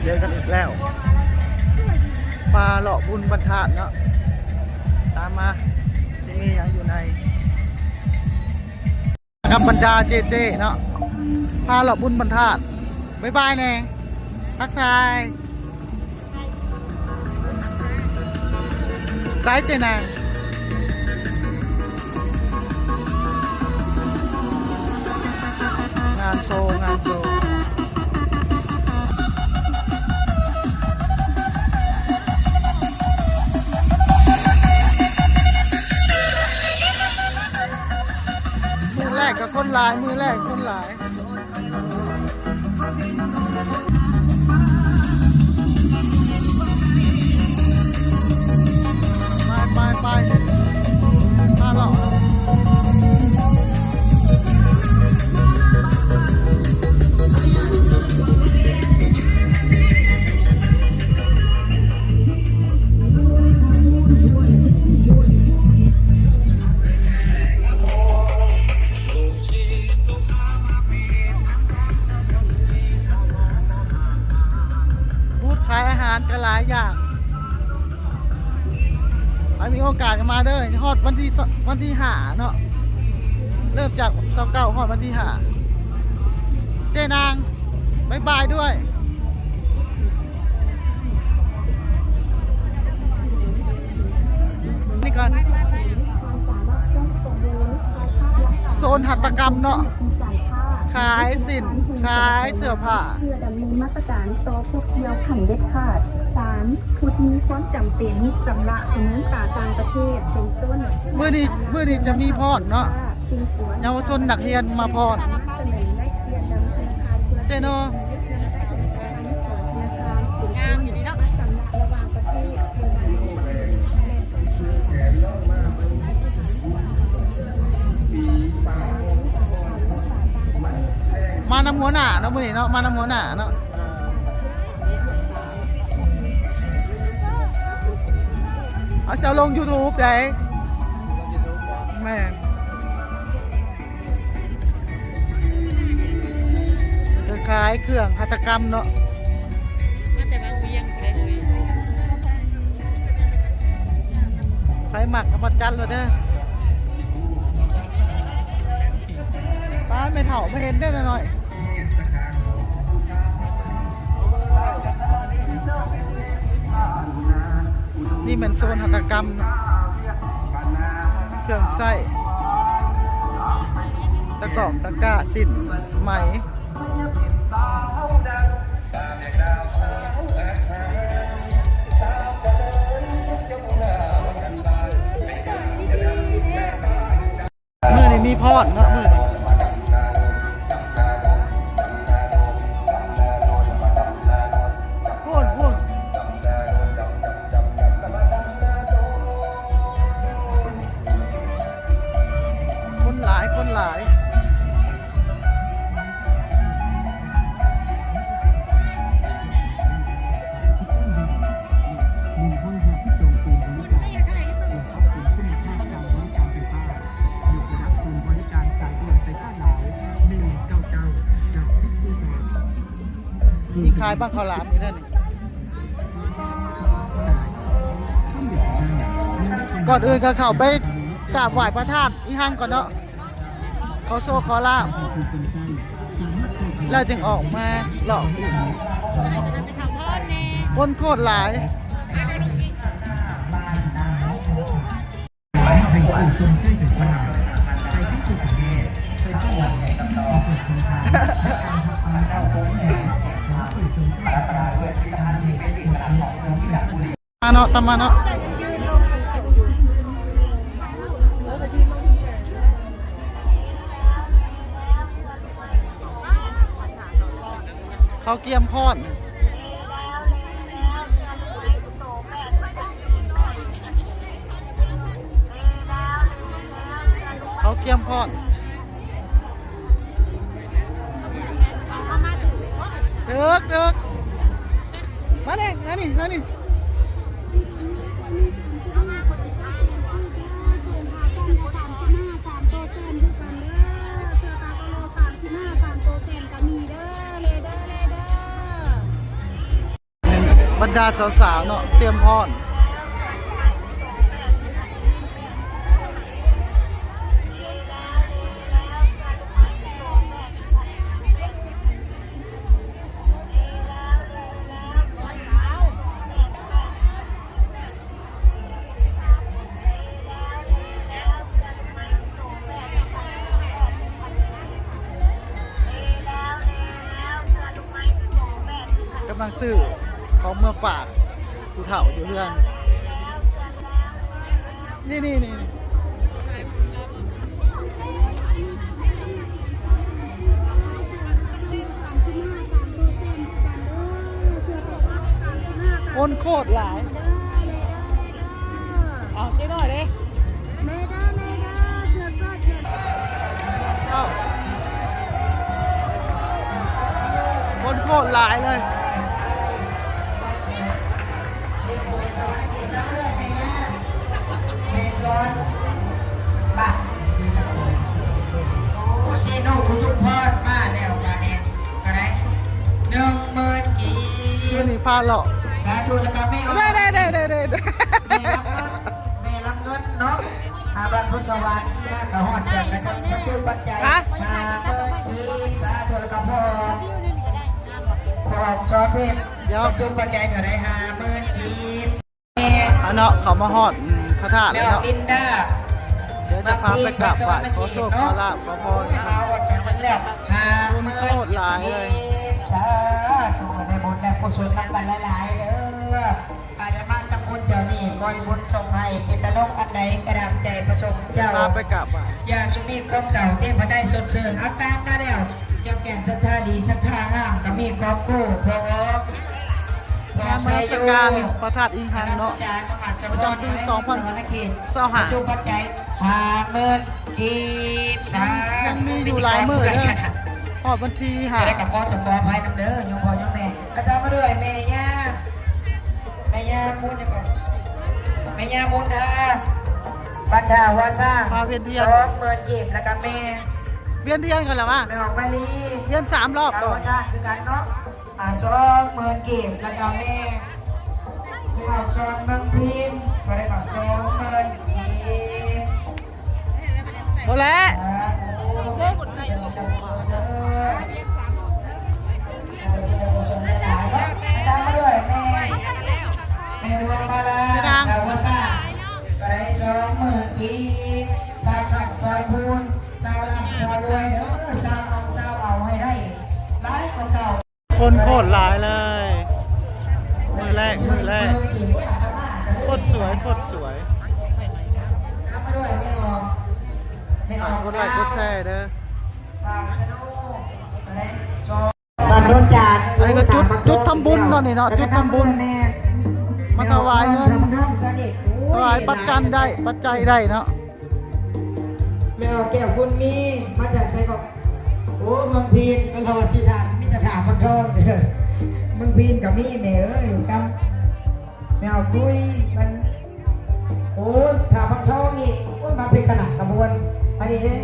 ເຈີກັນອີກແລ້ວ ມາເລາະບຸນບັນທາດເນາະ ຕາມມາ ຊິມີຫຍັງຢູ່ໃນ ກັບບັນດາເຈເຈເນາະ ພາເລາະບຸນບັນທາດ ບາຍບາຍແດ່ ທັກທາຍ ໃສເຈນາງ ງານໂຊ ງານໂຊ ມື້ແລກກໍຄົນຫຼາຍ ມື້ແລກຄົນຫຼາຍ. ໄປ ໄປ ໄປ ມາເລາະ. ບູດຂາຍອາຫານກໍຫຼາຍຢ່າງ ໃຜມີໂອກາດກໍມາເດີ ຮອດວັນທີ ວັນທີຫ້າເນາະ ເລີ່ມຈາກຊາວເກົ້າຮອດວັນທີຫ້າ ເຈນາງ ບາຍບາຍດ້ວຍ. ນີ້ກ່ອນ ໂຊນຫັດຖະກຳເນາະ ຂາຍສິ້ນ ຂາຍເສື້ອຜ້າ ເພື່ອດຳເນີນມາດຕະການຕໍ່ຜູ້ທ່ຽວຂັ້ນເດັດຂາດ. ສາມ ຜູ້ທີ່ມີຄວາມຈຳເປັນ ຊຳລະເປັນເງິນຕາຕ່າງປະເທດ ເປັນຕົ້ນ ມື້ນີ້ ມື້ນີ້ຈະມີຟ້ອນເນາະ ເຍົາວະຊົນນັກຮຽນມາຟ້ອນ ເຕໂນ ງາມຢູ່ດີເນາະ ມານຳຫົວໜ້າເນາະ ມື້ນີ້ເນາະ ມານຳຫົວໜ້າເນາະ ເອົາ ຊິເອົາລົງຢູທູບໃດ ແມ່ນ. ເພິ່ນຂາຍເຄື່ອງຫັດຖະກຳເນາະ ມາແຕ່ວັງວຽງໄປເລີຍ ໃຜມັກກໍມາຈັດໂລດເດີ ປ້າແມ່ເຖົ້າມາເຫັນເດ້ນ້ອຍໆ. ນີ້ແມ່ນໂຊນຫັດຖະກຳເນາະ ເຄື່ອງໃຊ້ ຕະກອກ ຕະກ້າ ສິ້ນ ໄໝ. ມື້ນີ້ມີຟ້ອນເນາະ ມື້ນີ້ ພຸ້ນ ພຸ້ນ ຄົນຫຼາຍ ຄົນຫຼາຍ. ມີຂາຍບັ້ງເຂົ້າຫຼາມຢູ່ເດີນີ້ ກ່ອນອື່ນກໍເຂົ້າໄປກາບໄຫວ້ພະທາດອີ່ຮັ່ງກ່ອນເນາະ. ຂໍໂຊກຂໍລາບ ແລ້ວຈຶ່ງອອກມາເລາະ. ຄົນໂຄດຫຼາຍ. ມາເນາະ ຕາມມາເນາະ ເຂົາກຽມພ້ອນ ເຂົາກຽມພ້ອນ. ເດີກ ເດີກ ມາແດ່ ມານີ້ ມານີ້. ບັນດາສາວໆເນາະ ຕຽມພ້ອມ ກຳລັງຊື້ຂອງເມືອຝາກຜູ້ເຖົ້າຢູ່ເຮືອນ. ນີ້ໆໆ ຄົນໂຄດຫຼາຍ. ເອົາເຈ້ໜ້ອຍເດ້. ເອົາ ຄົນໂຄດຫຼາຍເລີຍ. ໂອ້ ເຊໂນ ອຸທຸມພອນມາແລ້ວ ບາດນີ້ກໍໄດ້ໜຶ່ງໝື່ນກີບ ນີ້ພາເລາະ. ສາທຸ ແລ້ວກໍແມ່ອອກ ໄດ້ໆໆໆ ແມ່ຮັບເງິນ ແມ່ຮັບເງິນເນາະ ຫາບ້ານໂພນສະຫວັນ ແລ້ວກໍຮອດເຄື່ອງກະເທີຍ ປັດຈຸປັດໄຈ ຫາໝື່ນກີບ. ສາທຸ ແລ້ວກໍພໍ່ອອກ ພໍ່ອອກສອນເພັດ ປັດຈຸປັດໄຈເທົ່າໃດ? ຫ້າໝື່ນກີບ. ອາເນາະ ເຂົ້າມາຮອດ ອືມ ພະທາດແລ້ວເນາະ ແມ່ອອກລິນດາ ດຽວຈະພາໄປກາບໄຫວ້ ຂໍໂຊກ ຂໍລາບ ຂໍພອນ. ໂອ້ຍ ມາຮອດກັນເຖິງແລ້ວ ຫ້າໝື່ນ ໂຄດຫຼາຍເລີຍ. ສາທຸ ໄດ້ບຸນໄດ້ກຸສົນນຳກັນຫຼາຍໆເດີ. ອາດຈະມາທຳບຸນແຖວນີ້ ຂໍໃຫ້ບຸນສົ່ງໃຫ້ ເປັນຕະຫຼົກອັນໃດກະດັງໃຈປະສົງເຈົ້າ ພາໄປກາບໄຫວ້ ຢ່າສຸມີຄວາມເສົ້າ ເທບພະໄທສົດຊື່ນ. ເອົາ ຕາມມາແລ້ວ ເຈົ້າແກ່ນສັດທາດີ ສັດທາງາມ ກໍມີຄອບຄົວ ພໍ່ອອກ ມານະມັດສະການພະທາດອີງຮັງເນາະ ປະຈຳປີສອງພັນຊາວຫ້າ ປັດຈຸປັດໄຈ ຫ້າໝື່ນກີບ. ສາ ຍັງມີຢູ່ຫຼາຍມື້ເດີ ຮອດວັນທີຫ້າ ຈະໄດ້ກັບຂໍໂທດຂໍອະໄພນຳເດີ ໂຍມພໍ່ໂຍມແມ່. ແລ້ວຕາມມາດ້ວຍແມ່ຍ່າ ແມ່ຍ່າບຸນຫຍັງເກາະ ແມ່ຍ່າບຸນທາ ບັນດາຫົວຊ້າງ ສອງໝື່ນກີບ ແລ້ວກໍແມ່ ວຽນທຽນກັນແລ້ວວະ ແມ່ອອກມາລີ ວຽນສາມຮອບ ບັນດາຫົວຊ້າງຄືກັນເນາະ ອ່າ ສອງໝື່ນກີບ ແລ້ວກໍແມ່ແມ່ອອກສອນເມືອງພິມ ເທົ່າໃດກໍສອງໝື່ນກີບ. ບໍ່ແຫຼະ ຕາມມາດ້ວຍແມ່ ແມ່ດວງມາລາ ເຂົ້າມາສ້າງກໍໄດ້ສອງໝື່ນກີບ ຊາວຄ້ຳຊາວຄູນ ຊາວລ່ຳຊາວລວຍເດີ ຊາວເອົາ ຊາວເອົາໃຫ້ໄດ້ຫຼາຍກວ່າເກົ່າ. ຄົນໂຄດຫຼາຍເລີຍ ມື້ແລກ ມື້ແລກ ໂຄດສວຍ ໂຄດສວຍ. ຕາມມາດ້ວຍແມ່ອອກ ແມ່ອອກ ກົດໄລ້ກົດແຊເດີ ບ້ານໂນນຈານ ອັນນີ້ກໍຈຸດ ຈຸດທຳບຸນເນາະນີ້ເນາະ ຈຸດທຳບຸນ ມາຖວາຍເງິນ ຖວາຍປັດຈັນໄດ້ ປັດໄຈໄດ້ເນາະ. ແມ່ອອກແກ້ວບຸນມີ ມາຈາກໃສກໍ ໂອ້ ເມືອງພີນ ກໍລໍຊິຖາມ ມີແຕ່ຖາມບັກທອງເດີ ເມືອງພີນກໍມີແມ່ເອີຍ ຢູ່ກັບແມ່ອອກກຸຍ ມັນ ໂອ້ ຖາມບັກທອງອີກ ໂອ້ຍ ມາເປັນຄະນະຂະບວນ ອັນນີ້ເດ້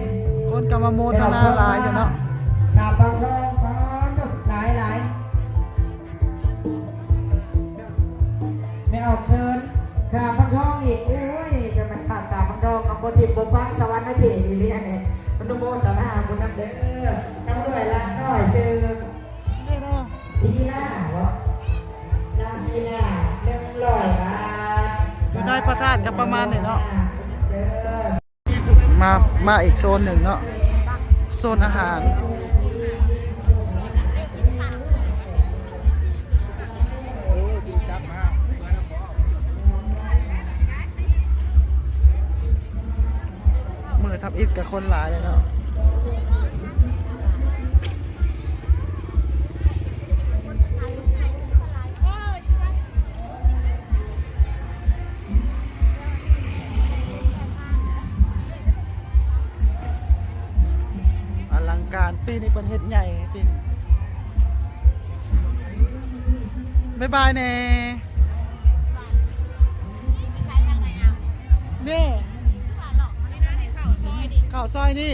ຄົນກໍມາໂມທະນາຫຼາຍຢູ່ເນາະ ຖາມບັກທອງ ປາດໂທ້ ຫຼາຍໆ. ແມ່ອອກເຊີນ ຂ້າມພັກທອງອີກ ໂອ້ຍ ຈະແມ່ນຂ້າມຕາພັກທອງ ເຮົາບໍ່ຖິ້ມບໍ່ປະ ສະຫວັນນະເຂດອີ່ຫຼີອັນນີ້ ອະນຸໂມທະນາບຸນນຳເດີ ນຳດ້ວຍຫຼານນ້ອຍຊື່ ທີລາບໍ ນາງທີລາ ໜຶ່ງຮ້ອຍບາດ ຢູ່ໃນພະທາດກໍປະມານນີ້ເນາະ ເດີ. ມາ ມາອີກໂຊນໜຶ່ງເນາະ ໂຊນອາຫານ ມື້ທຳອິດກໍຄົນຫຼາຍເລີຍເນາະ. ອະລັງການ ປີນີ້ເພິ່ນເຮັດໃຫຍ່ ປີນີ້ ບາຍບາຍແດ່ ເດ້ ເຂົ້າຊອຍນີ້.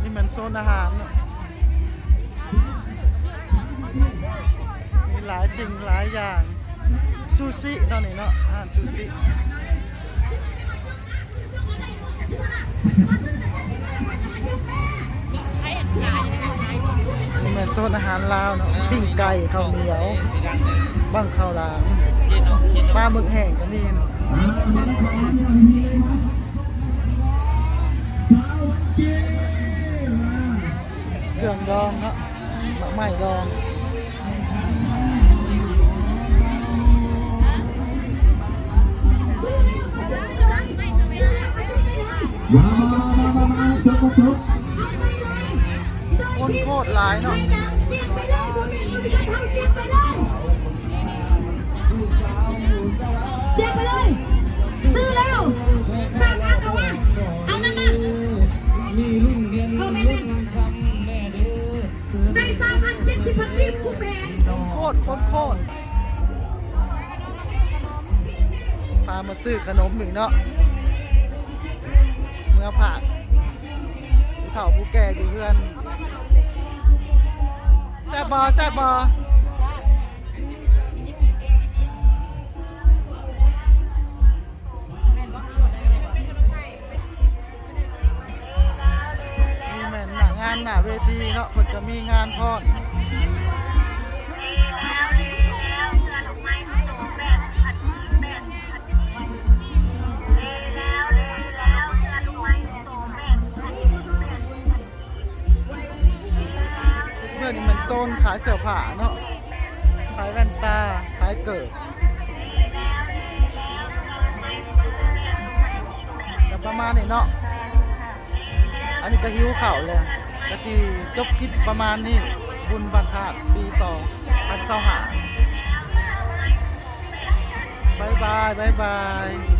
ນີ້ແມ່ນ ໂຊນອາຫານເນາະ ມີຫຼາຍສິ່ງຫຼາຍຢ່າງ ຊູຊິເນາະນີ້ເນາະ ອາຫານຊູຊິ. ນີ້ແມ່ນໂຊນອາຫານລາວເນາະ ປີ້ງໄກ່ ເຂົ້າໜຽວ ບັ້ງເຂົ້າຫຼາມ ປາໝຶກແຫ້ງກໍມີເນາະ. ເຄື່ອງດອງເນາະ ໝາກໄມ້ດອງ ຄົນໂຄດຫຼາຍເນາະ. ແຈກໄປເລີຍ ຊື້ແລ້ວ ສາມອັນ ເອົາມາ ເອົານັ້ນມາ ເອີ ແມ່ນໆ ໄດ້ສາມພັນ ເຈັດສິບພັນກີບ ຄຸ້ມແຮງ ຄົນໂຄດ ຄົນໂຄດ ພາມາຊື້ຂະໜົມອີກເນາະ ເມືອຝາກຜູ້ເຖົ້າຜູ້ແກ່ຢູ່ເຮືອນ. ແຊບບໍ່? ແຊບບໍ່? ນີ້ແມ່ນໜ້າງານໜ້າເວທີເນາະ ເພິ່ນກໍມີງານພ້ອມ. ເພື່ອນີ້ແມ່ນໂຊນຂາຍເສື້ອຜ້າເນາະ ຂາຍແວ່ນຕາ ຂາຍເກີບ ກໍປະມານນີ້ເນາະ. ອັນນີ້ກໍຫິວເຂົ້າແລ້ວ ກໍຊິຈົບຄລິບປະມານນີ້ ບຸນບ້ານທາດປີສອງພັນຊາວຫ້າ ບາຍບາຍ ບາຍບາຍ.